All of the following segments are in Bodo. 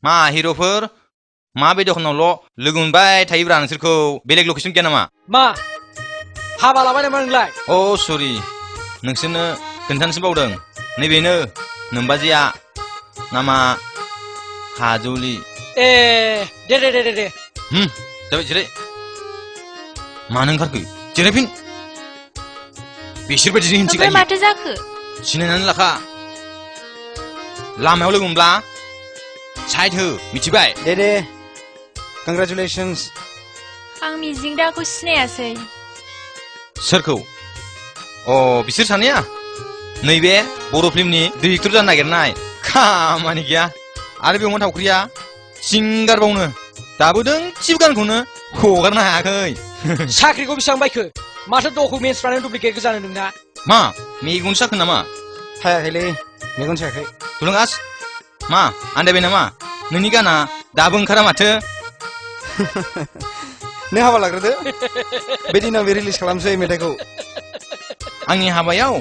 मा हिर'फोर मा बे दखानावल' लोगो मोनबाय थायोब्रा नोंसोरखौ बेलेग लकेसन गैया नामा मा हाबा लाबाय नामा नोंलाय अ सरि नोंसोरनो खोन्थानोसो बावदों नैबेनो नोमबाजैया नामा हाजौलि ए दे दे दे दे दे जाबाय जिराय मानो ओंखारखो जिरायफिन बिसोर बायदिजों हिनसै ओमफ्राय माथो जाखो सिनायनानै लाखा लामायाव लोगो मोनब्ला साइड हो मिथिबाय दे कंग्रेचुलेशंस आं मिजिं दाखौ सिनायासै सोरखौ अ बिसोर सानैया नैबे बर' फिल्मनि डिरेक्टर जानो नागिरनाय खामानि गैया आरो बे अमा थावख्रिया सिंगार बावनो दाबो दोंसेबो गानखौनो हगारनो हायाखै साख्रिखौ बेसेबां बायखो माथो डकुमेन्टसफ्रानो डुप्लिकेट गोजानो नोंना मा मेगन साखो नामा हायाखैलै मेगन सायाखै थुलुंगास मा आन्दायबाय नामा नोंनि गाना दाबो ओंखारा माथो नों हाबा लाग्रोदो बे दिनाव बे रिलिज खालामसै मेथाइखौ आंनि हाबायाव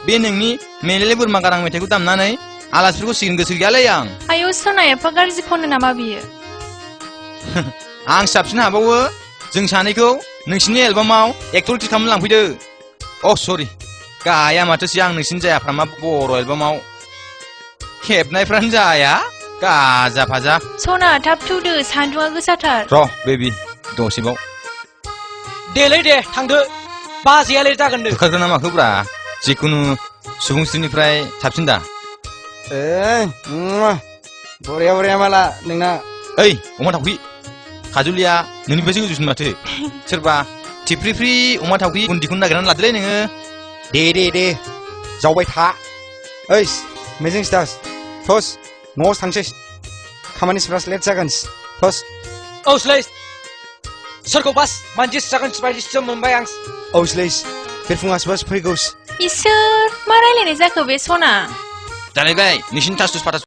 बे नोंनि मेलेले बोरमा गारां मेथाइखौ दामनानै आलासिफोरखौ सिगोन गोसो गैयालै आं आयौ सना एफा गाज्रि खनो नामा बियो आं साबसिन हाबावो जों सानैखौ नोंसिनि एलबामाव एक्टर एक्ट्रेस खालामनो लांफैदो अ सरि गाया माथोसै आं नोंसिनि जायाफ्रामा बर' एलबामाव खेबनायफ्रानो जाया गाजा फाजा सना थाब थौदो सान्दुङा गोसाथार र' बेबि दसेबाव देलै दे थांदो बाजैया लेट जागोननो होखारगोन ना माखोब्रा जिखुनु सुबुंस्रिनिफ्राय साबसिन दा बरिया बरिया माला नोंना ओइ अमा थावख्रि खाजुलिया नोंनिफ्रायसो गोजौसिन माथो सोरबा थिफ्रिफ्रि अमा थावख्रि गुन्दिखौनो नागिरनानै लादोलै नोङो दे जावबाय था ओइ मेजिं स्टार्स थस न'आव थांसै खामानिफ्रा लेट जागोन थस औसलै सोरखौ बास मानसिस जागोन बायदिसो मोनबाय आं औसलै बेरफुङासो बास फैगौस इसोर मा रायलायनाय जाखो बे सना जालायबाय नोंसिनि थासुस फाथास